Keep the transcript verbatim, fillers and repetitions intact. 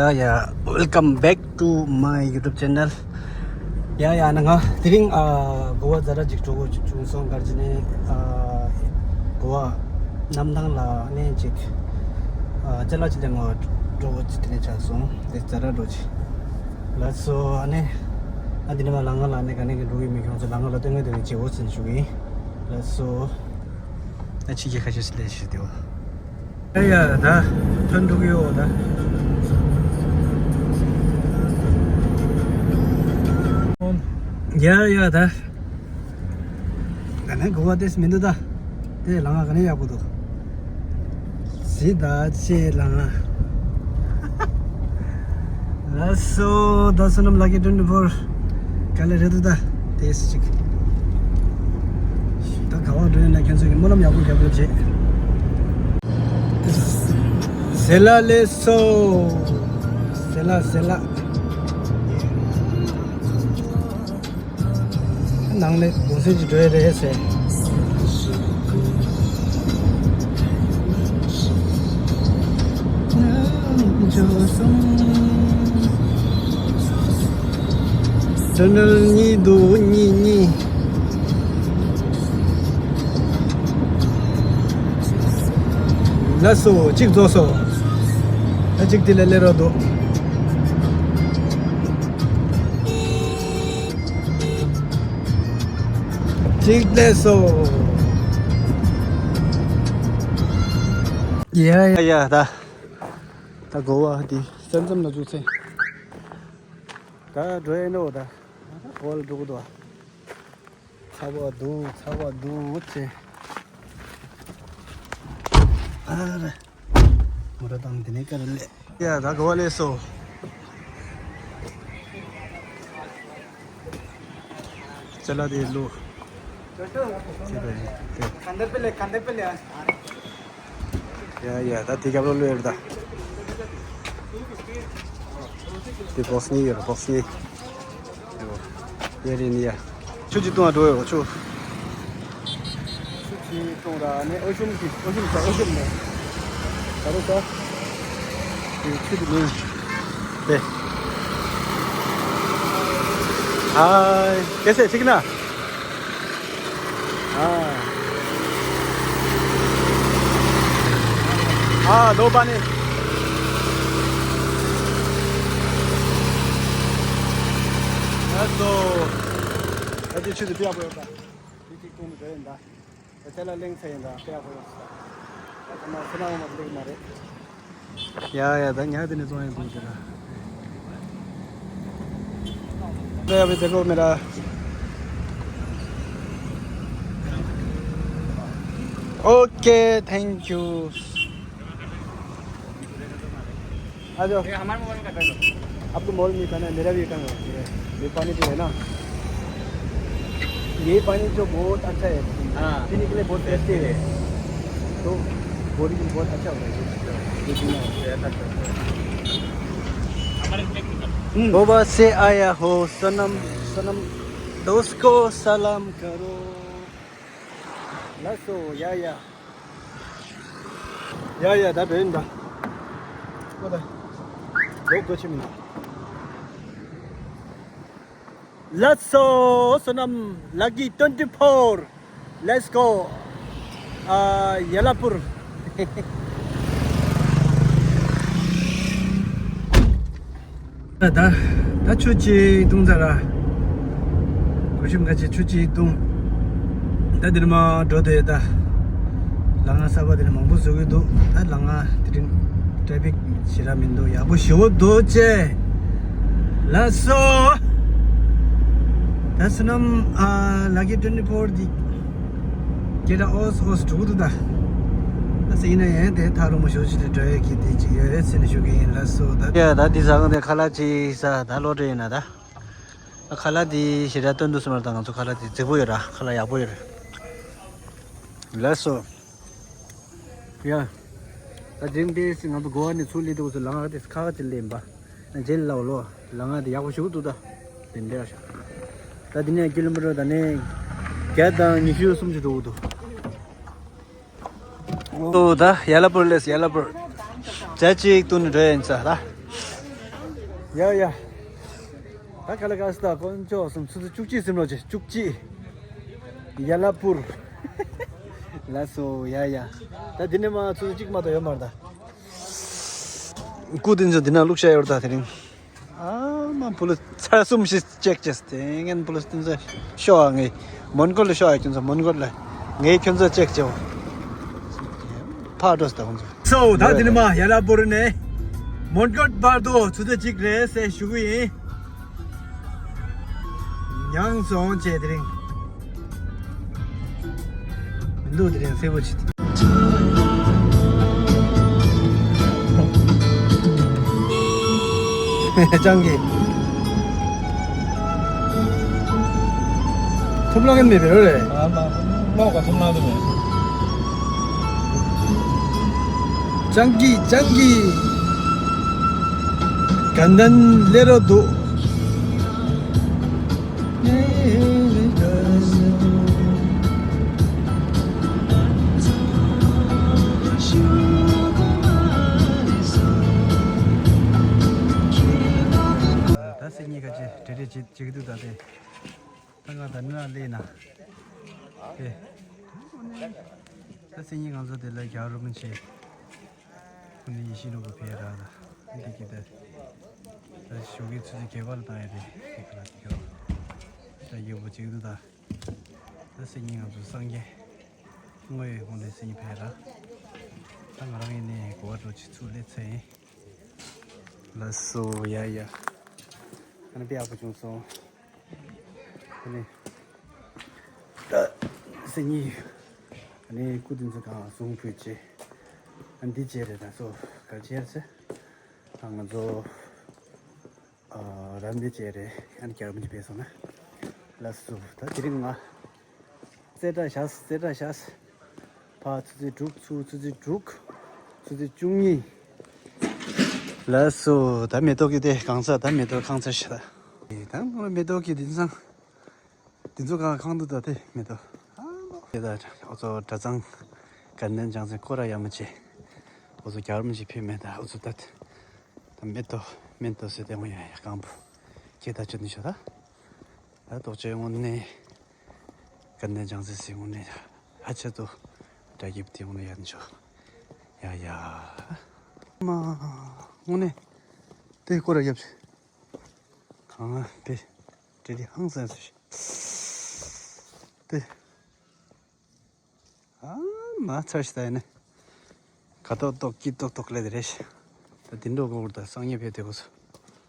Yeah, yeah. Welcome back to my YouTube channel. Yeah, yeah, ང་དེ་རིང་ཨ་གོ་བ་ཛ་དྲག་ཅིག་འགྲོ་དགོས་བྱུང་སོང་། ག་རེ་ཟེར་ན་ཨ་གོ་བ་གནམ་ཐང་ལ་ནས་ཅིག་ཨ་ཅ་ལག་ཅིག་ལེན་དགོས་འགྲོ་དགོས་ཅིག་དེ་ནས་ཆགས་སོང་། དེ་ཛ་དྲག་འགྲོ་ཅིག་ལགས་སོ། ཨ་ནི་ཨ་འདི་ནས་མར་ལམ་ཁ་ལ་ནས་ག་ནས་གི་འགྲོ་གི་མི་ཁྱོང་ཚོ་ལམ་ཁ་ལ་སྟོན་གི་དེ་ནས་བྱེད་འོ་ཟིན་ཞུ་གི་ཡིན། ལགས་སོ། ཨ་ཕྱི་རྒྱལ་ཁ་ཤས་ཤིག་ལས་ཤིག་དེའོ། ཡ་ཡ་ད་ཐོན་འགྲོ་གི་ཡོད་ད། ཡ་ཡ་ད། ག་ནས་གོ་བ་ཏེས་མི་འདུག་ད། དེ་ལམ་ཁ་ག་ནས་ཡག་པོ་འདུག་ཟི་ད་ཅེ་ལམ་ཁ། ལགས་སོ། ད་བསོད་ནམས་ལག་གི་ཊུ་ཝེན་ཊི་ཕོར་ག་ལེ་རེད་འདུག་ད། ཏེས་ཅིག་ད་ག་བ་འགྲོ་ཡོད་ན་ཁྱོད་ཚོ་གི་སྨོན་ལམ་ཡག་པོ་རྒྱབ་རོགས་བྱེད། ཟེ་ལ་ལེ་སོ། ཟེ་ལ་ཟེ་ལ། ནང་ལས་གུང་སེང་ཅིག་འགྲོ་ཡི་རེད་ཟེར། ཊ་ནལ་གཉིས་འདུག་གཉིས་གཉིས། ལགས་སོ། གཅིག་རྫོགས་སོ། ད་གཅིག་དེ་ལས་སླེབས་རོགས་འདུག་གཅིག་སླེབས་སོ། ཡ་ཡ་ཡ། ད་ད་གོ་བ་འདི་ས་མཚམས་ལ་འཛུགས་ཚེ། ད་འགྲོ་ཡས་ནོ་ད། གོ་བ་ལ་འགྲོ་གི་འདུག་ཚ་བ་འདུག་ཚ་བ་འདུག་ཅེ། ཨ་ར། མོ་ར་དང་དེ་ནས་ཀ་ར་ལེ། ཡ་ད་གོ་བ་ལེ་སོ། ཅ་ལག་དེ་ལུ། ཁ་འདར་པེ་ལེ། ཁ་འདར་པེ་ལེ། ཡ་ཡ་ད་དེ་རྒྱབ་ལོ་ལོས་ཡོད་ད། དེ་བོག་སི་གཉིས་ཡོད་ར་བོག་སི་གཉིས། ཡ་རེད་ནི་ཡ། ཆུ་ཅིག་བཏུང་བ་འགྲོ་ཡོད་ཆུ། ཆུ་ཅིག་བཏུང་ར་ནི་ཨོ་ཤུམ་གྱི་ཨོ་ཤུམ་ཟ་ཨོ་ཤུམ་ནི། ད་རེད་ཟ། དེ་ཆུ་དེ་མིན། དེ། ཧའི། ཀེ་སེ་ཆིག་ན། हाँ। हाँ, दो पानी। बस तो। अभी छुट्टी पे आप होता। बीच एक तुम गए ना। तो चला लेंग से ना, पे आप होता। तो मैं सुना हूँ, मतलब, मारे। ཡ་ཡ་ད་ཉག་དེ་ནས་བཙོང་ཡག་འདུག་དེ་ལ། ད་ཡ་བའི་དེ་གོ་མེ་ར། Okay, thank you. आ जाओ। ये हमारे मोबाइल में कर दो। आपको मोबाइल में करना है, मेरा भी करना है। ये पानी भी है ना, ये पानी जो बहुत अच्छा है, हाँ। पीने के लिए बहुत टेस्टी है। तो बॉडी के लिए बहुत अच्छा होता है ये पीना। गोवा से आया हो सनम, सनम दोस्त को सलाम करो। लसो या या। ཡ་ཡ་ད་འགྲོ་ཡིན་ད། ཨོ་ད། ལོ་གོ་ཆེ་མིན་ད། Let's go, Sonam, Lucky twenty-four. Let's go. Uh, Yellapur. ད་ད་ཆུ་ཅིག་བཏུང་ཚར་ར། གོ་ཤུམ་ཁ་ཅིག་ཆུ་ཅིག་བཏུང་། ད་འདིར་མ་འགྲོ་དེ་ད། ལ་ང་གསར་པ་དེ་ནས་མང་པོ་བཟོ་གི་འདུག་ད་ལ་ང་དེ་རིང་ཊེ་ཕིག་ཞེ་དྲག་མི་འདུག་ཡག་པོ་ཞེ་པོ་འདུག་ཅེ། ལགས་སོ། ད་སོ་ནམ་ཨ་Lucky twenty-four འདི་སྐད་གྲགས་ཨོས་ཨོས་འགྲོ་གི་འདུག་ད། ད་སེ་ཡིན་ན་ཡང་དེ་ཐག་རིང་མོ་ཞོ་ཅིག་ཏུ་འགྲོ་ཡས་ཀྱི་དེ་ཅིག་ཡོད་རེད་ཟེར་ནས་ཞུ་གི་ཡིན། ལགས་སོ་ད། ཡ་ད་འདི་ཟ་གང་དེ་ཁ་ལག་ཅིག་ཟ་ད་ལོ་འདྲེ་ཡིན་ན་ད། ཁ་ལག་འདི་ཞེ་དྲག་སྟོན་དུ་སོང་བ་དང་ང་ཚོ་ཁ་ལག་འདི་རྫིག་པོ་ཡོད་ར། ཁ་ལག་ཡག་པོ་ཡོད་ར། ལགས་སོ། ཡ། ད་འདྲེན་པས་ང་ཚོ་གོ་བ་ནས་ཚུར་སླེབས་དུས་ལ་ང་དེ་ཁ་ཁ་ཅིག་ལེན་པ། རྗེས་ལ་ལོ་ལ་ང་དེ་ཡག་པོ་ཞིག་འདུག་ད། དེ་འདྲ་ཤག་ད་འདི་ནས་ཀི་ལོ་མི་ཊར་ད་ནས་བརྒྱ་དང་ཉི་ཤུ་སུམ་ཅུ་འགྲོ་གི་འདུག་ཨོ་ད་ཡ་ལ་པུར་ལས་ཡ་ལ་པུར། ཇ་ཅིག་བཏུང་ནས་འགྲོ་ཡིན་ས་ད། ཡ་ཡ། ད་ག་ལ་ག་སི་ད་དཀོན་མཆོག་གསུམ། ཆུ་ཚོད་བཅུ་གཅིག་ཟིན་ལོ་ཆེ། བཅུ་གཅིག་ཡ་ལ་པུར། ལགས་སོ། ཡ་ཡ། ད་འདི་ནས་མ་ཆུ་ཚོད་གཅིག་མ་གཏོགས་ཡོད་མ་རེད་ད། སྐུ་དེ་ཚོ་འདི་ན་བླུགས་བཞག་ཡོད་རེད་ད། དེ་རིང་ཨ་མ་བུ་ལོ་ཚར་གསུམ་ཞིག་ཅེག་བྱས། དེ་ངན་བུ་ལོ་དེ་ཚོ་ཤོག་ཨ། ངས་མོན་གྷོ་ལ་ཤོག་ཨ། ཁྱོད་ཚོ་མོན་གྷོ་ལ། ངས་ཁྱོད་ཚོ་ཅེག་བྱས། ཕར་འགྲོ་སྟེ་ཁོང་ཚོ། སོ་ད་དེ་ནས་མ་ཡ་ལ་པུར་ནས་མོན་གྷོ་བར་དུ་ཆུ་ཚོད་གཅིག་རེད་ཟེར་ཞུ་གི་ཡིན། མྱངས་སོང་བྱས། དེ་རིང་མི་འདུག། དེ་རིང་སེར་པོ་བྱེད། ཅང་གི། ཐུབ་ལག་ཡིན་མེད་པའི་རོ་རེད། ཨ་མ། ལོག་ག་ཐུབ་ལག་དུ་མེད། ཅང་གི། ཅང་གི། ག་འདན་ལེ་རོ་དུ། ད་སེ་གཉིས་ཀ་ཅེ་བྲེ་བྲེ་བྱེད་ཀྱི་འདུག་ད་དེ། ད་ང་ད་ནུ་ལ་ལས་ན། དེ། ད་སེ་གཉིས་ང་ཚོ་དེ་ལ་རྒྱག་རུ་མི་བྱེད། ཁོ་ནི་ཡེ་ཤེས་ནོར་བུ་ཕེ་ར་ད། འདི་གི་ད། ད་ཞོགས་ཀའི་ཆུ་ཚོད་བརྒྱད་པ་ལ་བཏང་ཡ་དེ། དེ་ག་ལ་དེ་ག་ལ། ད་ཡོད་པོ་ཅིག་འདུག་ད། ད་སེ་གཉིས་ང་ཚོ་སངས་རྒྱས། དངོས་ཡོད་ཁོང་ནས་སེ་གཉིས་ཕེ་ར། ད་ང་རང་ཡིན་ནས་གོ་བ་འགྲོ་ཆུ་ཚོད་ལས་ཚེ་ཡིན། ལགས་སོ། ཡ་ཡ། ཨ་ནི་དཔེ་ཡག་པོ་བྱུང་སོང་། ཨ་ནི། ད་སེ་གཉིས། ཨ་ནི་སྐུ་དེ་ཚོ་གང་གཟུངས་ཕུལ་བྱས། ཨ་ནི་འདི་བྱས་རེད་ད། སོ་ག་བྱས་རེད་ཟེར། ཨ་ང་ཚོ་ཨ་རམ་འདི་བྱས་རེད། ཨ་ནི་རྒྱ་རམ་གྱི་ཕེབས་སོང་ན། ལགས་སོ། ད་དེ་རིང་ང་རྩེ་གྲ་བཞག་རྩེ་གྲ་བཞག་ཕར་ཆུ་ཚོད་དྲུག་ཚུར་ཆུ་ཚོད་དྲུག་ཆུ་ཚོད་བཅུ་གཉིས། ལགས་སོ། ད་མེ་ཏོག་གི་དེ་གང་ཚ། ད་མེ་ཏོག་གང་ཚ་ཤི་ད། ད་མེ་ཏོག་གི་དེང་སང་། དེ་ཚོ་གང་གང་འདུག་ད་དེ་མེ་ཏོག་ཨ་མ། དེ་ད་ཨོ་ཚོ་གྲྭ་ཚང་དགའ་ལྡན་བྱང་སེམས་སྐོར་ར་ཡག་མོ་བྱས། ཨོ་ཚོ་རྒྱ་རམ་ཞིག་ཕེབས་མེད་ད། ཨོ་ཚོ་ད་ད་མེ་ཏོག་མེ་ཏོག་ཟེར་དེ་ངོ་ཡ་ཡ་སྐམ་པོ་ཁྱེད་ད་ཆོད་ནི་ཤོ་ད། ད་རྡོག་ཆོས་དངོས་གནས་དགའ་ལྡན་བྱང་སེམས་སི་དངོས་གནས་ཧ་ཆེ་ཏོ་དགྲ་རྒྱབ་དེ་དངོས་གནས་ཡ་ནི་ཤོ། ཡ་ཡ་མ་དངོས་གནས་དེ་སྐོར་ར་ཡབ་གང་དེ་དེ་དེ་ཧང་སང་སུ་ཤི་དེ། ཨ་མ་ཚར་ཤི་ད་ཡིན་ནི། ཁ་ཏོག་ཏོག་སྐྱིད་ཏོག་ཏོག་ལས་དེ་རེད་ཤི། ད་དེ་འགྲོ་གོ་བར་ད་སང་ཉིན་ཕེབས་དེ་གོ་སོ།